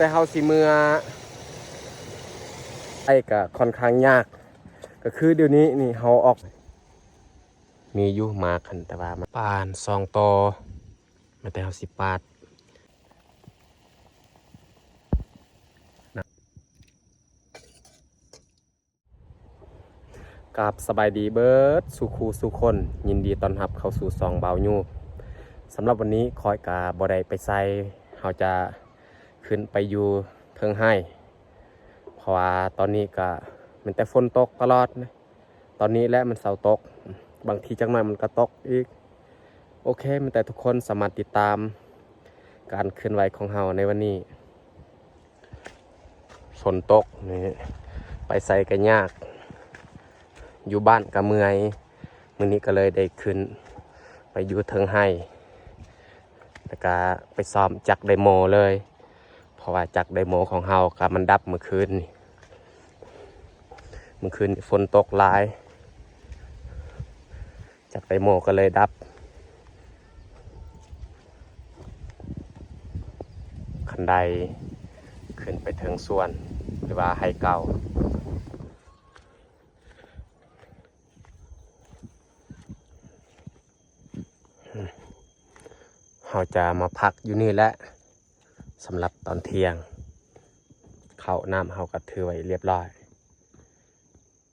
ແຕ່ເຮົາຊິເມືອໄປກໍຄ່ອນຂ້າງຍາກ ກໍຄືດຽວນີ້ນີ້ເຮົາອອກ ມີຢູ່ໝາກຫັ້ນ ແຕ່ວ່າມັນປານສອງໂຕ ແມ່ນແຕ່ເຮົາຊິປາດ. ກາບສະບາຍດີເບີດສູ່ຄູ່ສູ່ຄົນ, ຍິນດີຕ້ອນຮັບເຂົ້າສູ່ຊ່ອງບ່າວຍູບ. ສຳລັບວັນນີ້ຂ້ອຍກະບໍ່ໄດ້ໄປໃສ, ເຮົາຈະຂຶ້ນໄປຢູ່ເທິງໄຮ່ ເພາະວ່າຕອນນີ້ກະແມ່ນແຕ່ຝົນຕົກຕະຫຼອດ. ຕອນນີ້ແຫຼະມັນເຊົາຕົກ, ບາງທີຈັກໜ້ອຍມັນກະຕົກອີກ. ໂອເຄ, ແມ່ນແຕ່ທຸກຄົນສາມາດຕິດຕາມການເຄື່ອນໄຫວຂອງເຮົາໃນວັນນີ້. ຝົນຕົກນີ້ ໄປໃສກໍຍາກ, ຢູ່ບ້ານກໍເມື່ອຍ. ມື້ນີ້ກໍເລີຍໄດ້ຂຶ້ນໄປຢູ່ເທິງໄຮ່ ແລ້ວກໍໄປຊ້ອມຈັກໄດໂມເລີຍ, ເພາະວ່າຈັກໄດໂມຂອງເຮົາກໍມັນດັບມື້ຄືນນີ້. ມື້ຄືນນີ້ຝົນຕົກຫຼາຍ ຈັກໄດໂມກໍເລີຍດັບ. ຄັນໄດຂຶ້ນໄປເທິງສວນ ຫຼືວ່າໄຮ່ເກົ່າ. ເຮົາຈະມາພັກຢູ່ນີ້ແຫຼະ ສຳລັບຕອນທ່ຽງ. ເຂົ້ານ້ຳເຮົາກໍຖືໄວ້ຮຽບຮ້ອຍ.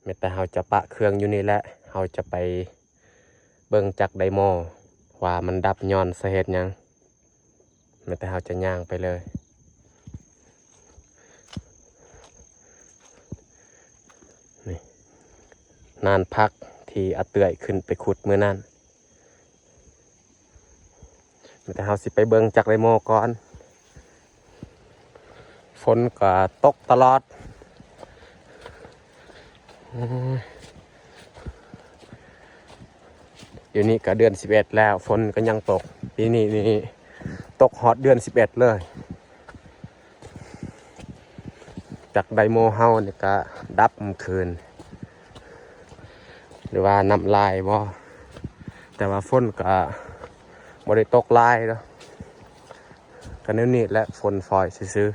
ແມ່ນແຕ່ເຮົາຈະປະເຄື່ອງຢູ່ນີ້ແຫຼະ, ເຮົາຈະໄປເບິ່ງຈັກໄດໂມວ່າມັນດັບຍ້ອນສາເຫດຫຍັງ. ແມ່ນແຕ່ເຮົາຈະຍ່າງໄປເລີຍ. ນີ້ ນານພັກທີ່ອາເຕື້ອຍຂຶ້ນໄປຂຸດມື້ນັ້ນ. ແຕ່ເຮົາຊິໄປເບິ່ງຈັກໄດໂມກ່ອນ. ຝົນກໍຕົກຕະຫຼອດ. ໂອ້ຍ ດຽວນີ້ກໍເດືອນສິບເອັດແລ້ວ, ຝົນກໍຍັງຕົກ. ປີນີ້ນີ້ຕົກຮອດເດືອນສິບເອັດເລີຍ. ຈັກໄດໂມເຮົານີ້ກະດັບມື້ຄືນ ຫຼືວ່ານ້ຳລາຍບໍ່, ແຕ່ວ່າຝົນກະບໍ່ໄດ້ຕົກຫຼາຍເນາະ, ກະແນວນີ້ແຫຼະ ຝົນຝອຍຊື່ໆ.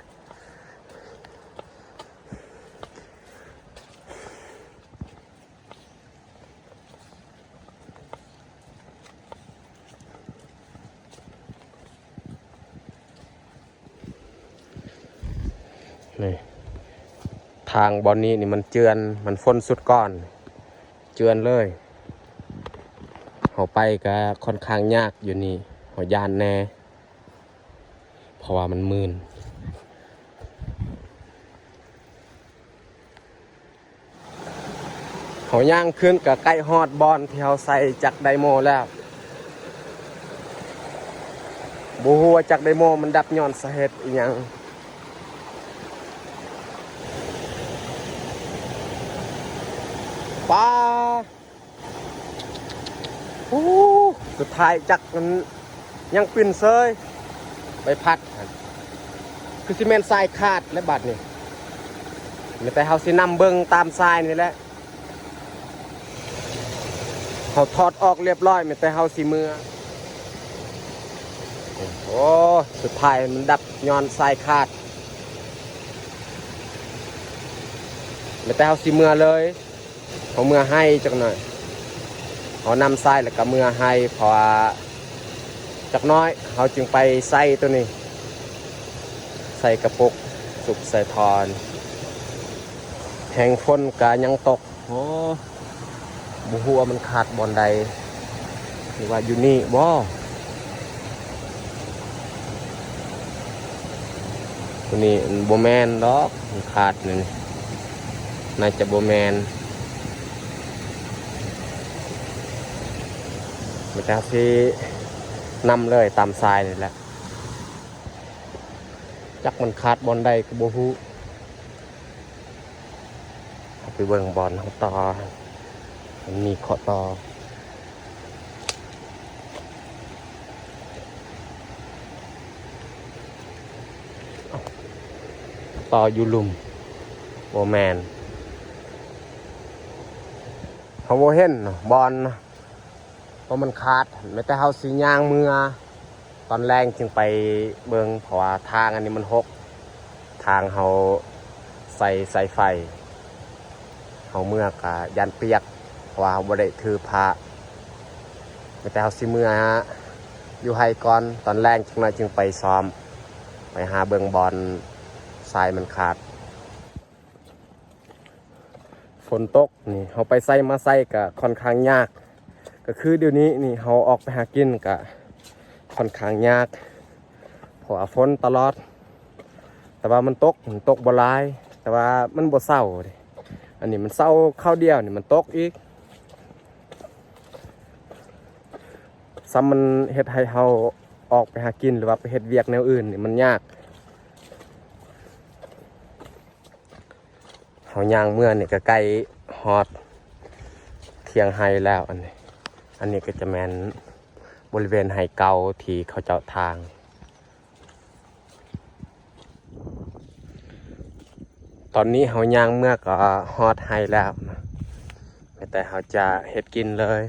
ນີ້ ທາງບ່ອນນີ້ນີ້ມັນເຈື່ອນ, ມັນຝົນຊຸດກ່ອນ ເຈື່ອນເລີຍ. ເຮົາໄປກະຄ່ອນຂ້າງຍາກຢູ່ນີ້, ເຮົາຢ້ານແດ່. ເພາະວ່າມັນມື່ນ. ເຮົາຍ່າງຂຶ້ນກໍໃກ້ຮອດບ່ອນທີ່ເຮົາໃສ່ຈັກໄດໂມແລ້ວ. ບໍ່ຮູ້ວ່າຈັກໄດໂມມັນດັບຍ້ອນສາເຫດອີ່ຫຍັງ. ປາ ໂອ້ ສຸດທ້າຍຈັກມັນຍັງປິ່ນເຊີຍ ໃບພັດຫັ້ນ ຄືຊິແມ່ນສາຍຂາດແລ້ວບາດນີ້. ມີແຕ່ເຮົາຊິນຳເບິ່ງຕາມສາຍນີ້ແຫຼະ. ເຮົາຖອດອອກລຽບຮ້ອຍ, ມີແຕ່ເຮົາຊິເມືອ. ໂອ້ ສຸດທ້າຍມັນດັບຍ້ອນສາຍຂາດ. ມີແຕ່ເຮົາຊິເມືອເລີຍ. ເຮົາເມືອໄຮ່ຈັກໜ້ອຍ, ເຮົານຳສາຍແລ້ວກໍເມືອໄຮ່, ເພາະວ່າຈັກໜ້ອຍເຮົາຈຶ່ງໄປໃສ່ໂຕນີ້, ໃສ່ກະປຸກ ສຸບໃສ່ຖອນ. ແຮງຝົນກະຍັງຕົກ. ໂອ້ ບໍ່ຮູ້ວ່າມັນຂາດບ່ອນໃດ ຫຼືວ່າຢູ່ນີ້ບໍ່? ໂຕນີ້ບໍ່ແມ່ນດອກ, ມັນຂາດນີ້ ໜ້າຈະບໍ່ແມ່ນ. ມີແຕ່ເຮົາຊິນຳເລີຍຕາມສາຍນີ້ແຫຼະ. ຈັກມັນຂາດບ່ອນໃດກໍບໍ່ຮູ້. ເຮົາໄປເບິ່ງບ່ອນເຮົາຕໍ່, ມັນມີຂໍ້ຕໍ່. ຕໍ່ຢູ່ລຸ່ມ ບໍ່ແມ່ນ. ເຮົາບໍ່ເຫັນບ່ອນ ເພາະມັນຂາດ, ແມ່ນແຕ່ເຮົາຊິຍ່າງເມືອ ຕອນແລງຈຶ່ງໄປເບິ່ງ, ເພາະວ່າທາງອັນນີ້ມັນຫົກ. ທາງເຮົາໃສ່ສາຍໄຟ ເຮົາເມືອກະຢ້ານປຽກ ເພາະວ່າເຮົາບໍ່ໄດ້ຖືພະ ມີແຕ່ເຮົາຊິເມືອຢູ່ໄຮ່ກ່ອນ ຕອນແລງຈັກໜ້ອຍຈຶ່ງໄປຊ້ອມ ໄປຫາເບິ່ງບ່ອນສາຍມັນຂາດ. ຝົນຕົກນີ້ ເຮົາໄປໃສມາໃສກະຂ້ອນຂ້າງຍາກ ກະຄືດຽວນີ້ນີ້ ເຮົາອອກໄປຫາກິນກະຂ້ອນຂ້າງຍາກ ເພາະວ່າຝົນຕະຫຼອດ ແຕ່ວ່າມັນຕົກ ມັນຕົກບໍ່ຫຼາຍ ແຕ່ວ່າມັນບໍ່ເຊົາເດ້. ອັນນີ້ມັນເຊົາຄາວດຽວນີ້ ມັນຕົກອີກ ຊ້ຳມັນເຮັດໃຫ້ເຮົາອອກໄປຫາກິນ ຫຼືວ່າໄປເຮັດວຽກແນວອື່ນນີ້ມັນຍາກ. ເຮົາຍ່າງເມືອນີ້ກະໃກ້ຮອດທຽງໄຮ່ແລ້ວ. ອັນນີ້ ອັນນີ້ກະຈະແມ່ນບໍລິເວນໄຮ່ເກົ່າທີ່ເຂົາເຈົ້າຖາງ. ຕອນນີ້ເຮົາຍ່າງເມືອກະຮອດໄຮ່ແລ້ວ ແຕ່ເຮົາຈະເຮັດກິນເລີຍ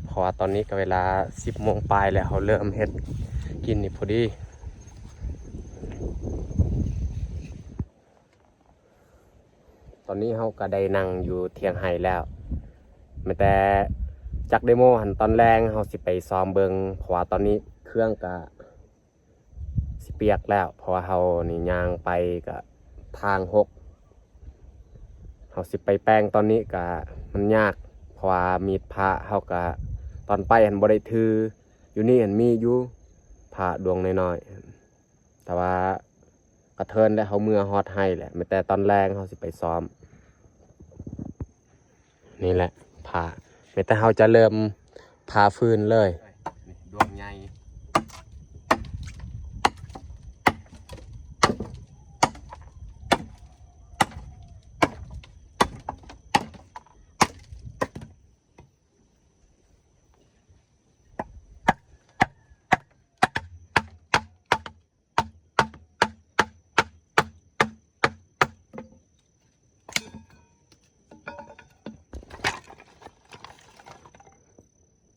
ເພາະວ່າຕອນນີ້ກະເວລາສິບໂມງປາຍແລ້ວ ເຮົາເລີ່ມເຮັດກິນນີ້ພໍດີ. ຕອນນີ້ເຮົາກະໄດ້ນັ່ງຢູ່ທຽງໄຮ່ແລ້ວ ແມ່ນແຕ່ຈັກເດໂມຫັ້ນ ຕອນແລງເຮົາຊິໄປຊ້ອມເບິ່ງ ເພາະວ່າຕອນນີ້ເຄື່ອງກະຊິປຽກແລ້ວ ເພາະວ່າເຮົານີ້ຍ່າງໄປກະທາງຫົກ ເຮົາຊິໄປແປງຕອນນີ້ກະມັນຍາກ ເພາະວ່າມີດພະເຮົາກະ ຕອນໄປຫັ້ນບໍ່ໄດ້ຖື ຢູ່ນີ້ຫັ້ນມີຢູ່ ພະດວງນ້ອຍໆ ແຕ່ວ່າກະເທີນແລ້ວ ເຮົາເມືອຮອດໄຮ່ແຫຼະ ແມ່ນແຕ່ຕອນແລງເຮົາຊິໄປຊ້ອມ. ນີ້ແຫຼະ ພະ ແມ່ນແຕ່ເຮົາຈະເລີ່ມພາຟືນເລີຍ ດວງໃຫຍ່.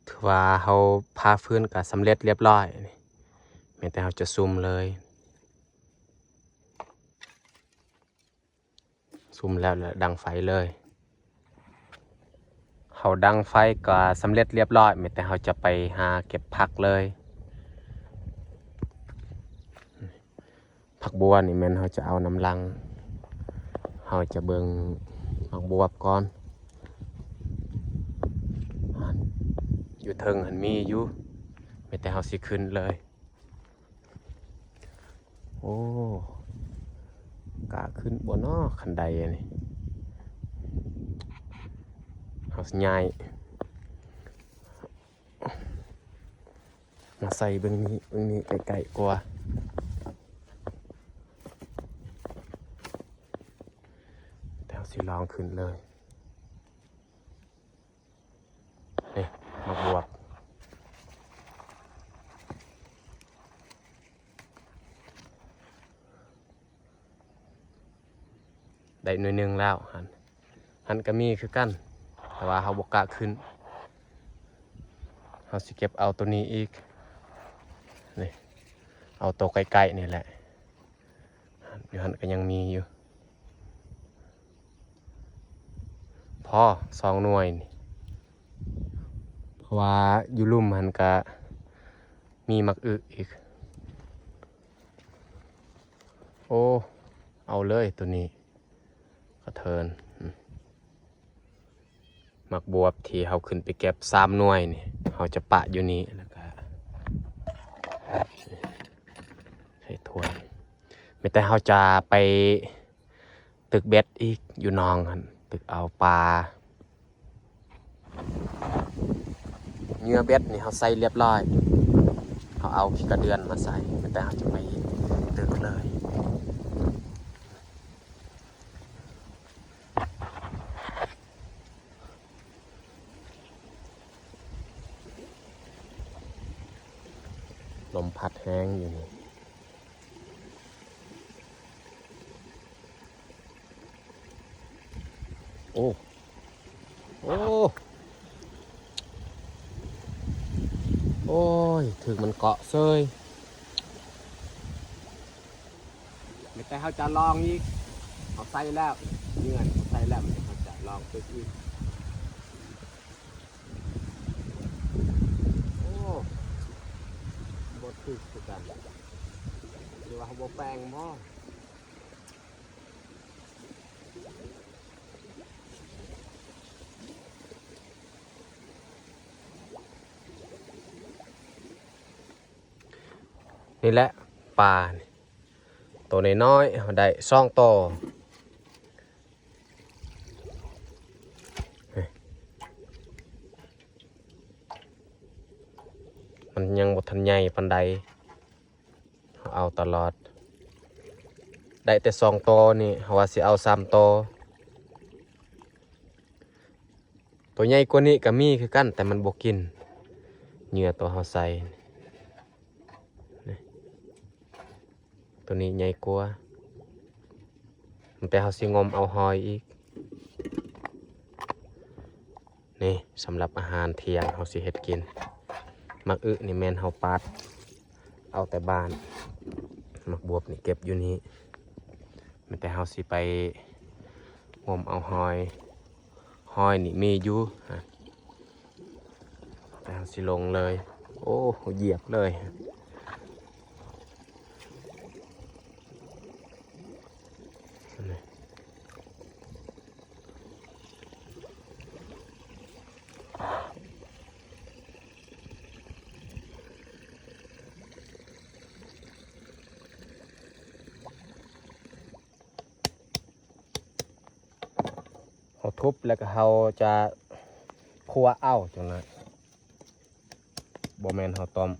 ຖືວ່າເຮົາພາຟືນກະສຳເລັດລຽບລ້ອຍ ແມ່ນແຕ່ເຮົາຈະສຸມເລີຍ. ສຸມແລ້ວ ແລ້ວດັງໄຟເລີຍ. ເຮົາດັງໄຟກະສຳເລັດລຽບລ້ອຍ ແມ່ນແຕ່ເຮົາຈະໄປຫາເກັບຜັກເລີຍ. ຜັກບົວນີ້ແມ່ນເຮົາຈະເອົານຳຫຼັງ ເຮົາຈະເບິ່ງໝາກບວບກ່ອນ. ຢູ່ເທິງຫັ້ນມີຢູ່ ແມ່ນແຕ່ເຮົາຊິຂຶ້ນເລີຍ. ໂອ້ ກ້າຂຶ້ນບໍ່ນໍ ຄັນໄດອັນນີ້ ເຮົາຊິຍ້າຍມາໃສ່ເບິ່ງນີ້ ເບິ່ງນີ້ໃກ້ໆກວ່າ ແຕ່ເຮົາຊິລອງຂຶ້ນເລີຍ. ນີ້ ໝາກບວບ ໄດ້ໜ່ວຍໜຶ່ງແລ້ວ ຫັ້ນ ຫັ້ນກະມີຄືກັນ ແຕ່ວ່າເຮົາບໍ່ກະຂຶ້ນ ເຮົາຊິເກັບເອົາໂຕນີ້ອີກ ນີ້ ເອົາໂຕໃກ້ໆນີ້ແຫຼະ ຢູ່ຫັ້ນກະຍັງມີຢູ່. ພໍສອງໜ່ວຍນີ້ ເພາະວ່າຢູ່ລຸ່ມຫັ້ນກະມີໝາກອຶອີກ. ໂອ້ ເອົາເລີຍໂຕນີ້ ກະເທີນ ໝາກບວບທີ່ເຮົາຂຶ້ນໄປເກັບສາມໜ່ວຍນີ້ ເຮົາຈະປະຢູ່ນີ້ ແລ້ວກະໃສ່ຖ້ວຍ. ແມ່ນແຕ່ເຮົາຈະໄປຕຶກເບັດອີກຢູ່ໜອງຫັ້ນ ຕຶກເອົາປາ ເຫຍື່ອເບັດນີ້ເຮົາໃສ່ລຽບລ້ອຍ ເຮົາເອົາຂີ້ກະເດືອນມາໃສ່ ແມ່ນແຕ່ເຮົາຈະໄປຕຶກເລີຍ. ລົມພັດແຮງຢູ່ນີ້. ໂອ້ ໂອ້ ໂອ້ຍ ຖືກມັນເກາະເຊີຍ. ແມ່ນແ ແຕ່ເຮົາຈະລອງອີກ ເຮົາໃສ່ແລ້ວ ເຫຍື່ອເຮົາໃສ່ແລ້ວ ເຮົາຈະລອງຕຶກອີກ. ໂອ້ ບໍ່ຖືກຄືກັນ ຫຼືວ່າເຮົາບໍ່ແປງບໍ? ນີ້ແຫຼະປານີ້ ໂຕນ້ອຍໆ ເຮົາໄດ້ສອງໂຕ. ມັນຍັງບໍ່ທັນໃຫຍ່ປານໃດ ເຮົາເອົາຕະຫຼອດ ໄດ້ແຕ່ສອງໂຕນີ້ ເຮົາວ່າຊິເອົາສາມໂຕ. ໂຕໃຫຍ່ກວ່ານີ້ກໍມີຄືກັນ ແຕ່ມັນບໍ່ກິນເຫຍື່ອໂຕເຮົາໃສ່. ນີ້ ໂຕນີ້ໃຫຍ່ກວ່າ ແຕ່ເຮົາຊິງົມເອົາຫອຍອີກ. ນີ້ສຳລັບອາຫານທ່ຽງເຮົາຊິເຮັດກິນ. ໝາກອຶນີ້ແມ່ນເຮົາປາດເອົາແຕ່ບ້ານ ໝາກບວບນີ້ເກັບຢູ່ນີ້ ແມ່ນແຕ່ເຮົາຊິໄປງົມເອົາຫອຍ. ຫອຍນີ້ມີຢູ່ ແຕ່ເຮົາຊິລົງເລີຍ. ໂອ້ ຢຽບເລີຍ. ເຮົາທຸບແລ້ວກໍເຮົາຈະຂົ້ວເອົາຈັ່ງນັ້ນ ບໍ່ແມ່ນເຮົາຕົ້ມ.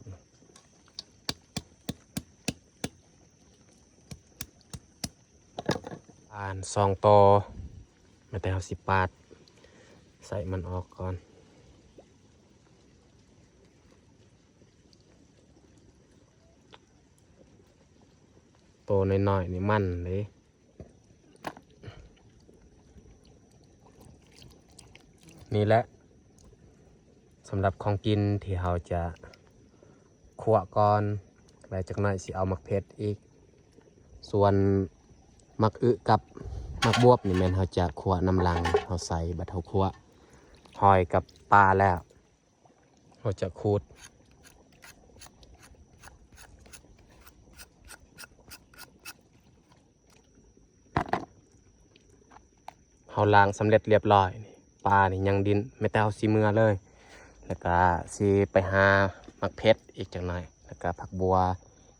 ອ່ານສອງໂຕ ແມ່ນແຕ່ເຮົາຊິປາດໄສ້ມັນອອກກ່ອນ. ໂຕນ້ອຍໆນີ້ມັນເດ້. ນີ້ແຫຼະສຳລັບຂອງກິນທີ່ເຮົາຈະຂົ້ວກ່ອນ ແລ້ວຈັກໜ້ອຍຊິເອົາໝາກເຜັດອີກ. ສ່ວນໝາກອຶກັບໝາກບວບນີ້ແມ່ນເຮົາຈະຂົ້ວນຳຫຼັງ ເຮົາໃສ່ບັດເຮົາຂົ້ວຫອຍກັບປາແລ້ວ ເຮົາຈະຂູດ. ເຮົາລ້າງສຳເລັດລຽບລ້ອຍ ປານີ້ຍັງດິ້ນ ແມ່ນແຕ່ເຮົາຊິເມືອເລີຍ ແລ້ວກະຊິໄປຫາໝາກເຜັດອີກຈັກໜ້ອຍ ແລ້ວກະຜັກບົວ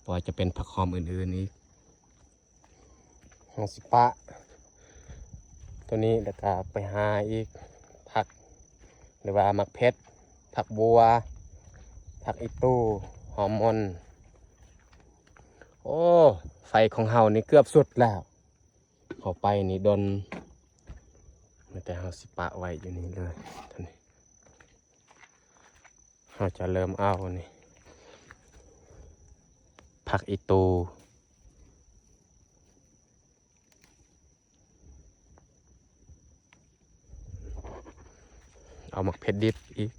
ບໍ່ວ່າຈະເປັນຜັກຫອມອື່ນໆອີກ. ເຮົາຊິປະໂຕນີ້ ແລ້ວກະໄປຫາອີກ ຜັກ ຫຼືວ່າໝາກເຜັດ ຜັກບົວ ຜັກອີ່ຕູ່ ຫອມມົນ. ໂອ້ ໄຟຂອງເຮົານີ້ເກືອບສຸດແລ້ວ ເຂົ້າໄປນີ້ດົນ ແຕ່ເຮົາຊິປະໄວ້ຢູ່ນີ້ເລີຍ. ເຮົາຈະເລີ່ມເອົານີ້ ຜັກອີ່ຕູ່ ເອົາໝາກເຜັດດິບອີກ.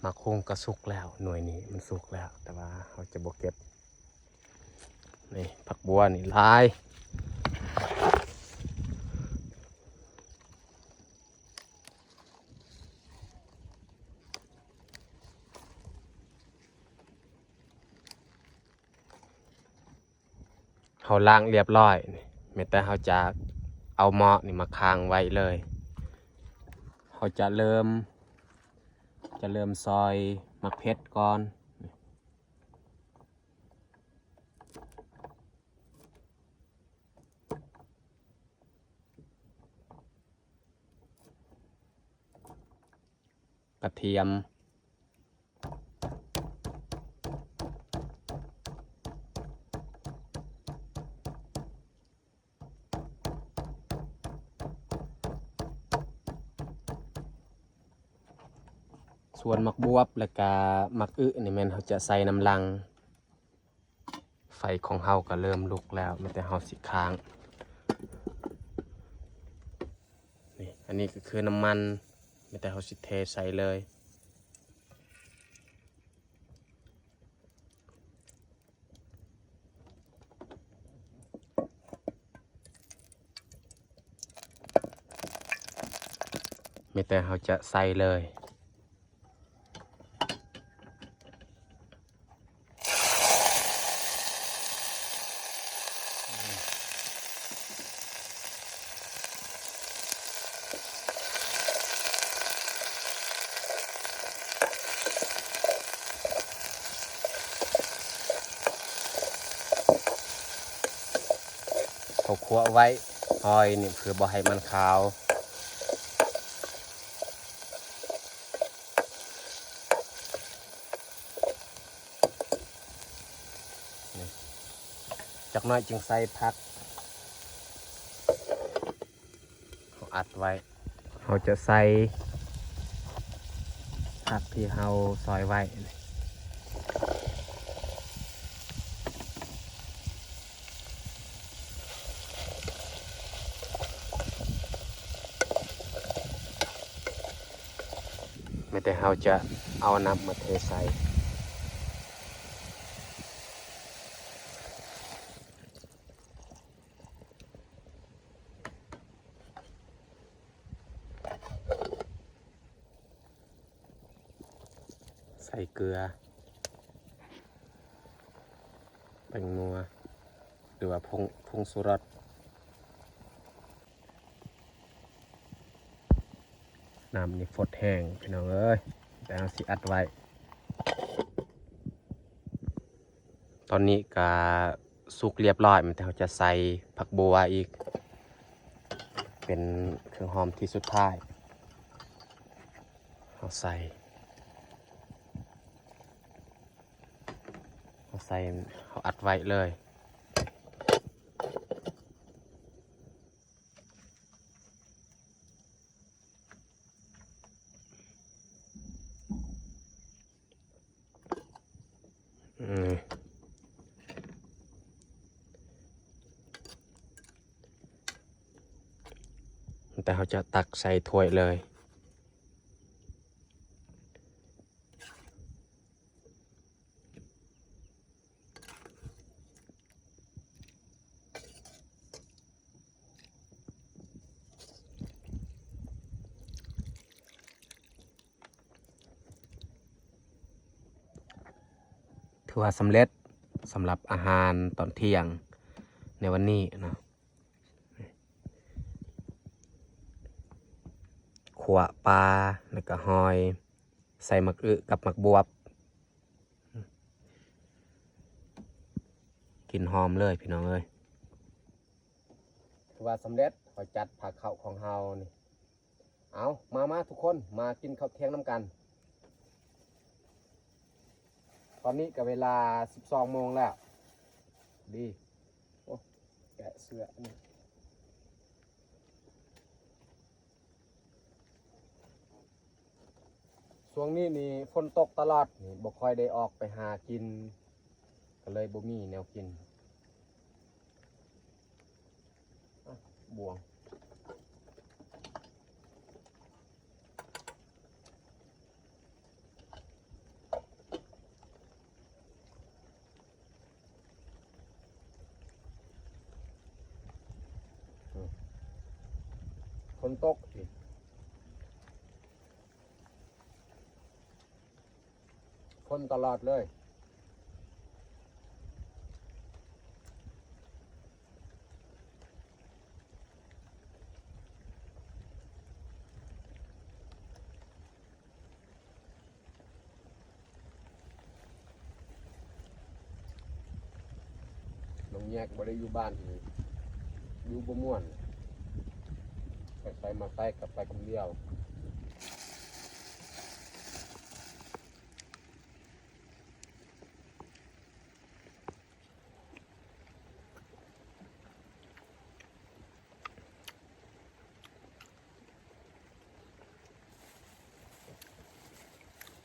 ໝາກຫຸ່ງກໍສຸກແລ້ວ ໜ່ວຍນີ້ມັນສຸກແລ້ວ ແຕ່ວ່າເຮົາຈະບໍ່ເກັບ. ນີ້ ຜັກບົວນີ້ຫຼາຍ. ເຮົາລ້າງລຽບລ້ອຍນີ້ ແມ່ນແຕ່ເຮົາຈະເອົາໝໍ້ນີ້ມາຄ້າງໄວ້ເລີຍ. ເຮົາຈະເລີ່ມ ຈະເລີ່ມຊອຍໝາກເຜັດກ່ອນ. ກະທຽມ. ຫ ສ່ວນໝາກບວບ ແລ້ວກະໝາກອຶນີ້ແມ່ນເຮົາຈະໃສ່ນຳຫຼັງ. ໄຟຂອງເຮົາກໍເລີ່ມລຸກແລ້ວ ມີແຕ່ເຮົາຊິຄ້າງ. ນີ້ ອັນນີ້ກໍຄືນ້ຳມັນ ມີແຕ່ເຮົາຊິເທໃສ່ເລີຍ. ມີແຕ່ເຮົາຈະໃສ່ເລີຍ. ເຮົາຂົ້ວໄວ້ ຫອຍນີ້ເພື່ອບໍ່ໃຫ້ມັນຄາວ. ຈັກໜ້ອຍຈຶ່ງໃສ່ຜັກ ເຮົາອັດໄວ້. ເຮົາຈະໃສ່ຜັກທີ່ເຮົາຊອຍໄວ້. ແມ່ນແຕ່ເຮົາຈະເອົານ້ຳມາເທໃສ່. ໃສ່ເກືອ ແປ້ງນົວ ຫຼືວ່າຜົງ ຜົງຊູລົດ. ນ້ຳນີ້ຟົດແຫ້ງພີ່ນ້ອງເອີຍ ແຕ່ເຮົາຊິອັດໄວ້. ຕອນນີ້ກະສຸກລຽບຮ້ອຍ ແມ່ນແຕ່ເຮົາຈະໃສ່ຜັກບົ່ວອີກ ເປັນເຄື່ອງຫອມທີ່ສຸດທ້າຍ. ເຮົາໃສ່ ເຮົາໃສ່ ເຮົາອັດໄວ້ເລີຍ. ອືມ ແຕ່ເຮົາຈະຕັກໃສ່ຖ້ວຍເລີຍ. ຖືວ່າສຳເລັດສຳລັບອາຫານຕອນທ່ຽງໃນວັນນີ້ເນາະ. ຂົ້ວປາ ແລ້ວກະຫອຍ ໃສ່ໝາກອຶກັບໝາກບວບ ກິ່ນຫອມເລີຍພີ່ນ້ອງເອີຍ. ຖືວ່າສຳເລັດ ເຮົາຈັດພາເຂົ້າຂອງເຮົານີ້. ເອົາ ມາ ມາທຸກຄົນ ມາກິນເຂົ້າທ່ຽງນຳກັນ. ຕອນນີ້ກໍເວລາສິບສອງໂມງແລ້ວ. ດີ ໂອ້ ແກະເສື້ອນີ້. ຊ່ວງນີ້ນີ້ຝົນຕົກຕະຫຼອດນີ້ ບໍ່ຄ່ອຍໄດ້ອອກໄປຫາກິນ ກໍເລີຍບໍ່ມີແນວກິນ. ອ່ະ ບ່ວງ ຝົນຕົກອີກ. ຄົນຕະຫຼອດເລີຍ. ນ້ອງແຍກບໍ່ໄດ້ຢູ່ບ້ານ ຢູ່ບໍ່ມ່ວນ ໄປໃສມາໃສກໍໄປຄົນດຽວ. ເ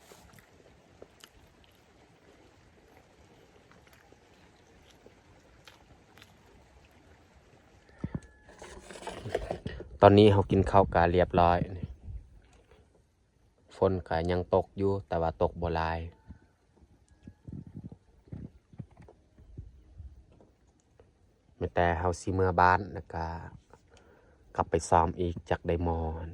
ຕອນນີ້ເຮົາກິນເຂົ້າກະລຽບລ້ອຍ. ຝົນກະຍັງຕົກຢູ່ ແຕ່ວ່າຕົກບໍ່ຫຼາຍ. ມີແຕ່ເຮົາຊິເມືອບ້ານ ແລ້ວກະກັບໄປຊ້ອມອີກ ຈັກໄດ້ມໍຫັ້ນ.